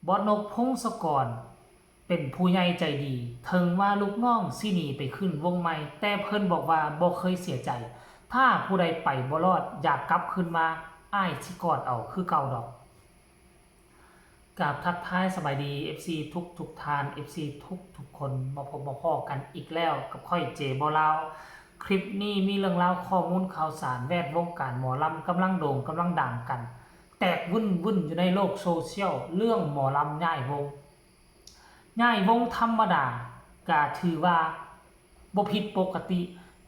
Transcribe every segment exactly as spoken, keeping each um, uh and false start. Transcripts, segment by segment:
บอสนก พงศกร เป็นผู้ใหญ่ใจดี ถึงว่าลูกน้องสิหนีไปขึ้นวงใหม่ แต่เพิ่นบอกว่าบ่เคยเสียใจ ถ้าผู้ใดไปบ่รอด อยากกลับคืนมา อ้ายสิกอดเอาคือเก่าดอก กราบทักทายสบายดี เอฟซี ทุกทุกท่าน เอฟซี ทุกทุกคน มาพบมาพ้อกันอีกแล้วกับข้อย เจ บ่าวลาว คลิปนี้มีเรื่องราวข้อมูลข่าวสารแวดวงการหมอลำกำลังโด่งกำลังดังกัน แตกวุ่นวุ่นอยู่ในโลกโซเชียล เรื่องหมอลำย้ายวง ย้ายวงธรรมดาก็ถือว่าบ่ผิดปกติ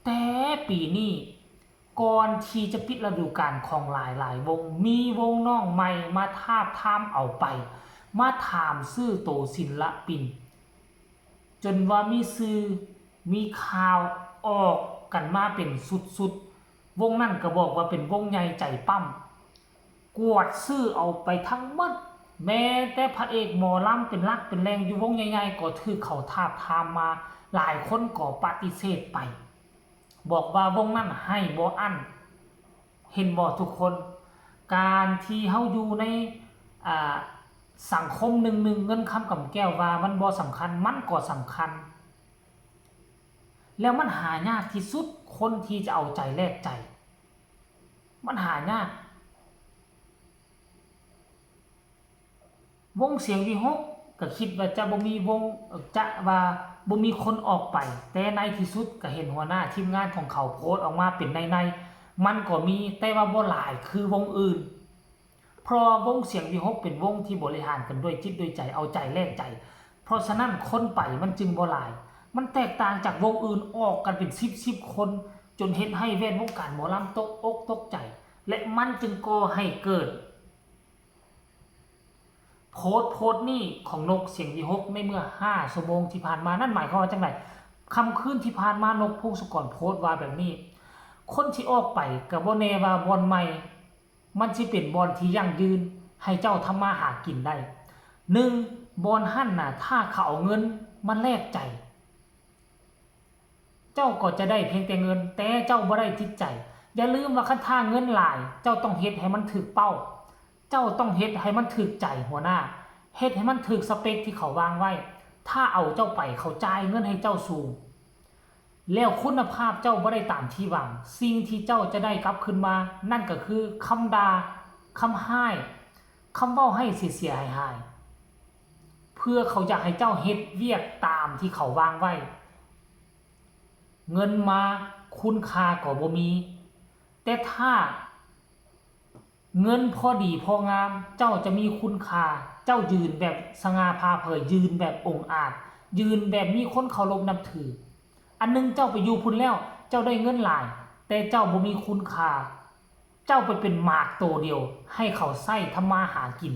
แต่ปีนี้ก่อนที่จะปิดฤดูกาลของหลายหลายวง มีวงน้องใหม่มาทาบทามเอาไป มาถามซื้อโตศิลปิน จนว่ามีชื่อมีข่าวออกกันมาเป็นสุดๆ วงนั้นก็บอกว่าเป็นวงใหญ่ใจปั้ม กวาดซื้อเอาไปทั้งหมด แม้แต่พระเอกหมอลำเป็นหลักเป็นแหล่งอยู่วงใหญ่ๆ ก็ถืกเขาทาบทามมา หลายคนก็ปฏิเสธไป บอกว่าวงนั้นให้บ่อั้น เห็นบ่ทุกคน การที่เฮาอยู่ใน อ่า สังคมหนึ่งหนึ่ง เงินคำกำแก้วว่ามันบ่สำคัญ มันก็สำคัญ แล้วมันหายากที่สุด คนที่จะเอาใจแลกใจ มันหายาก วงเสียงวิหคก็คิดว่าจะบ่มีวง จะว่าบ่มีคนออกไป แต่ในที่สุดก็เห็นหัวหน้าทีมงานของเขาโพสต์ออกมาเป็นในๆ มันก็มี แต่ว่าบ่หลายคือวงอื่น เพราะว่าวงเสียงวิหคเป็นวงที่บริหารกันด้วยจิตด้วยใจ เอาใจแลกใจ เพราะฉะนั้นคนไปมันจึงบ่หลาย มันแตกต่างจากวงอื่นออกกันเป็นสิบสิบคน จนเฮ็ดให้แวดวงการหมอลำตกอกตกใจ และมันจึงก่อให้เกิด โพสต์โพสต์นี้ของนกเสียงวิหคในเมื่อห้าชั่วโมงที่ผ่านมา นั่นหมายความว่าจังได ค่ำคืนที่ผ่านมานก พงศกร โพสต์ว่าแบบนี้ คนที่ออกไปก็บ่แน่ว่าบ่อนใหม่ มันสิเป็นบ่อนที่ยั่งยืนให้เจ้าทำมาหากินได้ หนึ่ง บ่อนหั่นน่ะ ถ้าเขาเอาเงินมาแลกใจ เจ้าก็จะได้เพียงแต่เงิน แต่เจ้าบ่ได้จิตใจ อย่าลืมว่าคันถ้าเงินหลาย เจ้าต้องเฮ็ดให้มันถืกเป้า เจ้าต้องเฮ็ดให้มันถืกใจหัวหน้า เฮ็ดให้มันถืกสเปคที่เขาวางไว้ ถ้าเอาเจ้าไป เขาจ่ายเงินให้เจ้าสูง แล้วคุณภาพเจ้าบ่ได้ตามที่หวัง สิ่งที่เจ้าจะได้กลับคืนมา นั่นก็คือคำด่า คำฮ้าย คำเว้าให้เสียๆ หายๆ เพื่อเขาอยากให้เจ้าเฮ็ดเวียกตามที่เขาวางไว้ เงินมาคุณค่าก็บ่มี แต่ถ้าเงินพอดีพองาม เจ้าจะมีคุณค่า เจ้ายืนแบบสง่าผ่าเผย ยืนแบบองอาจ ยืนแบบมีคนเคารพนับถือ อันหนึ่งเจ้าไปอยู่พุ้นแล้ว เจ้าได้เงินหลาย แต่เจ้าบ่มีคุณค่า เจ้าไปเป็นหมากโตเดียว ให้เขาใช้ทำมาหากิน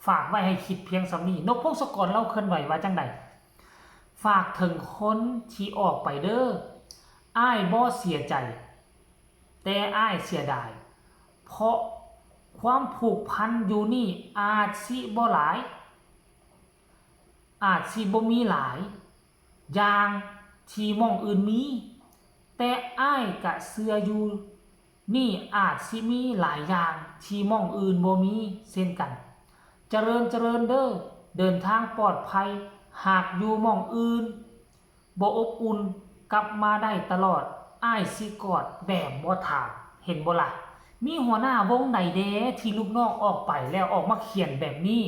ฝากไว้ให้คิดเพียงส่ำนี้ นก พงศกร ลาวเคลื่อนไหวว่าจั่งใด ฝากถึงคนที่ออกไปเด้อ อ้ายบ่เสียใจ แต่อ้ายเสียดาย เพราะความผูกพันอยู่นี่อาจสิบ่หลาย อาจสิบ่มีหลายอย่างที่หม่องอื่นมี แต่อ้ายกะเชื่ออยู่ นี่อาจสิมีหลายอย่างที่หม่องอื่นบ่มีเช่นกัน เจริญเจริญเด้อ เดินทางปลอดภัย หากอยู่หม่องอื่นบ่อบอุ่น กลับมาได้ตลอด อ้ายสิกอดแบบบ่ถาม เห็นบ่ล่ะ มีหัวหน้าวงใดแด่ที่ลูกน้องออกไปแล้วออกมาเขียนแบบนี้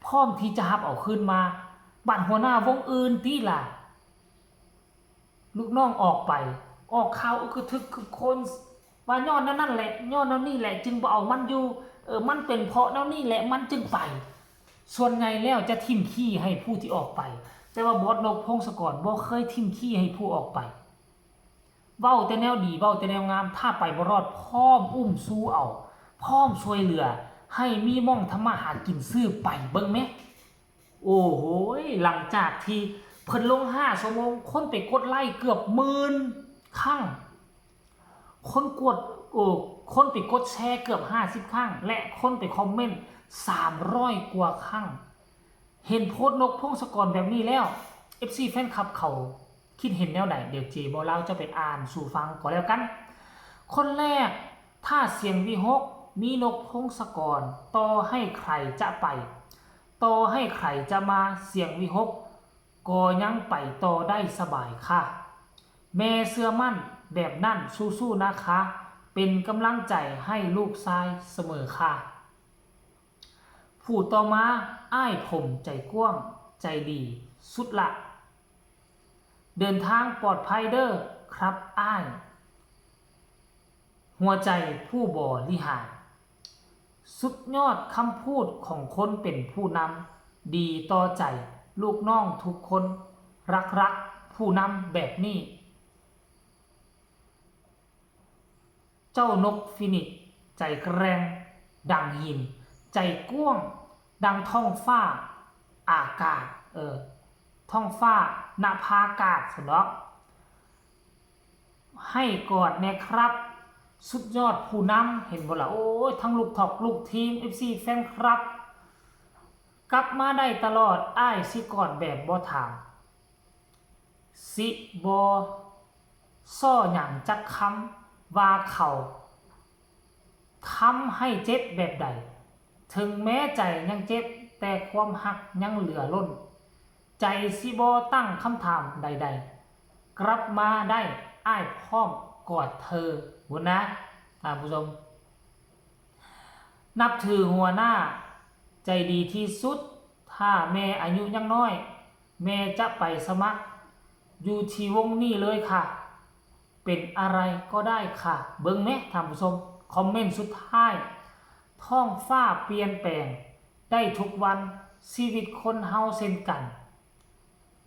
พร้อมที่จะรับเอาคืนมา บัดหัวหน้าวงอื่นติล่ะ ลูกน้องออกไป ออกข่าวอึกกระทึกคึกโครม ว่าย้อนแนวนั้นแหละ ย้อนแนวนี้แหละ จึงบ่เอามันอยู่ เออ มันเป็นเพราะแนวนี้แหละ มันจึงไป ส่วนใหญ่แล้วจะทิ่มขี้ให้ผู้ที่ออกไป แต่ว่าบอสนก พงศกร บ่เคยทิ่มขี้ให้ผู้ออกไป เว้าแต่แนวดี เว้าแต่แนวงาม ถ้าไปบ่รอด พร้อมอุ้มชูเอา พร้อมช่วยเหลือ ให้มีหม่องทำมาหากิน ซื่อไปเบิ่งแหม โอ้โหย หลังจากที่เพิ่นลงห้าชั่วโมง คนไปกดไลค์เกือบหมื่นครั้ง คนกด โอ้ คนไปกดแชร์เกือบห้าสิบครั้ง และคนไปคอมเมนต์สามร้อยกว่าครั้ง เห็นโพสต์นก พงศกร แบบนี้แล้ว เอฟซี แฟนคลับเขาคิดเห็นแนวใด เดี๋ยว เจ บ่าวลาวจะไปอ่านสู่ฟังก็แล้วกัน คนแรก ถ้าเสียงวิหค มีนกพงศกร ต่อให้ใครจะไป ต่อให้ใครจะมา เสียงวิหกก็ยังไปต่อได้สบายค่ะ แม่เชื่อมั่นแบบนั้น สู้ๆนะคะ เป็นกำลังใจให้ลูกชายเสมอค่ะ ผู้ต่อมา อ้ายผมใจกว้างใจดีสุดละ เดินทางปลอดภัยเด้อครับอ้าย หัวใจผู้บริหาร สุดยอดคำพูดของคนเป็นผู้นำ ดีต่อใจลูกน้องทุกคน รักๆผู้นำแบบนี้ เจ้านกฟีนิกซ์ใจแกร่งดังหิน ใจกว้างดังท้องฟ้าอากาศ เออ ท้องฟ้านภากาศสนอก ให้กอดแน่ครับ สุดยอดผู้นำ เห็นบ่ล่ะ โอ้ย ทั้งลูกทอกลูกทีม เอฟซี แฟนคลับ กลับมาได้ตลอด อ้ายสิกอดแบบบ่ถาม สิบ่ซ้อหยังจักคำ ว่าเขาทำให้เจ็บแบบใด ถึงแม้ใจยังเจ็บ แต่ความฮักยังเหลือล้น ใจสิบ่ตั้งคำถามใดๆ กลับมาได้ อ้ายพร้อมกอดเธอ บุญนะ ท่านผู้ชม นับถือหัวหน้า ใจดีที่สุด ถ้าแม่อายุยังน้อย แม่จะไปสมัคร อยู่ที่วงนี้เลยค่ะ เป็นอะไรก็ได้ค่ะ เบิ่งแหมท่านผู้ชม คอมเมนต์สุดท้าย ท้องฟ้าเปลี่ยนแปลงได้ทุกวัน ชีวิตคนเฮาเช่นกัน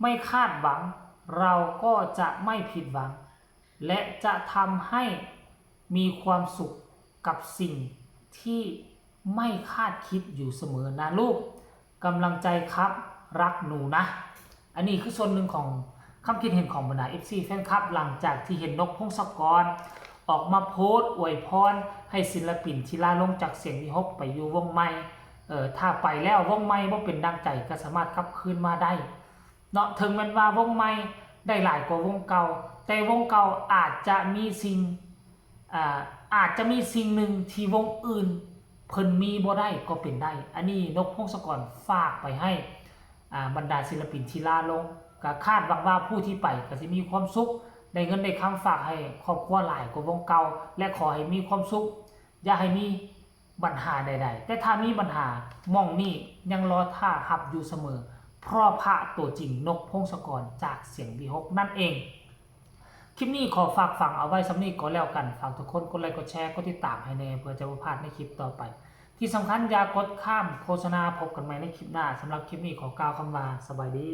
ไม่คาดหวัง เราก็จะไม่ผิดหวัง และจะทำให้มีความสุขกับสิ่งที่ไม่คาดคิดอยู่เสมอนะลูก กำลังใจครับ รักหนูนะ อันนี้คือส่วนหนึ่งของคำคิดเห็นของบรรดา เอฟซี แฟนคลับ หลังจากที่เห็นนกพงศกร ออกมาโพสต์อวยพรให้ศิลปินที่ลาลงจากเสียงวิหกไปอยู่วงใหม่ เออ ถ้าไปแล้ววงใหม่บ่เป็นดังใจก็สามารถกลับคืนมาได้ เนาะ ถึงแม้นว่าวงใหม่ได้หลายกว่าวงเก่า แต่วงเก่าอาจจะมีสิ่ง อ่า อาจจะมีสิ่งหนึ่งที่วงอื่นเพิ่นมีบ่ได้ก็เป็นได้ อันนี้นกพงศกรฝากไปให้ อ่า บรรดาศิลปินที่ลาลง ก็คาดหวังว่าผู้ที่ไปก็สิมีความสุข ได้เงินได้คำฝากให้ครอบครัวหลายกว่าวงเก่า และขอให้มีความสุข อย่าให้มีปัญหาใดๆ แต่ถ้ามีปัญหาหม่องนี้ยังรอท่าฮับอยู่เสมอ เพราะพระตัวจริงนกพงศกรจากเสียงวิหกนั่นเอง คลิปนี้ขอฝากฝังเอาไว้ส่ำนี้ก็แล้วกัน ฝากทุกคนกดไลค์กดแชร์กดติดตามให้แน่ เพื่อจะบ่พลาดในคลิปต่อไป ที่สำคัญอย่ากดข้ามโฆษณา พบกันใหม่ในคลิปหน้า สำหรับคลิปนี้ขอกล่าวคำว่าสบายดี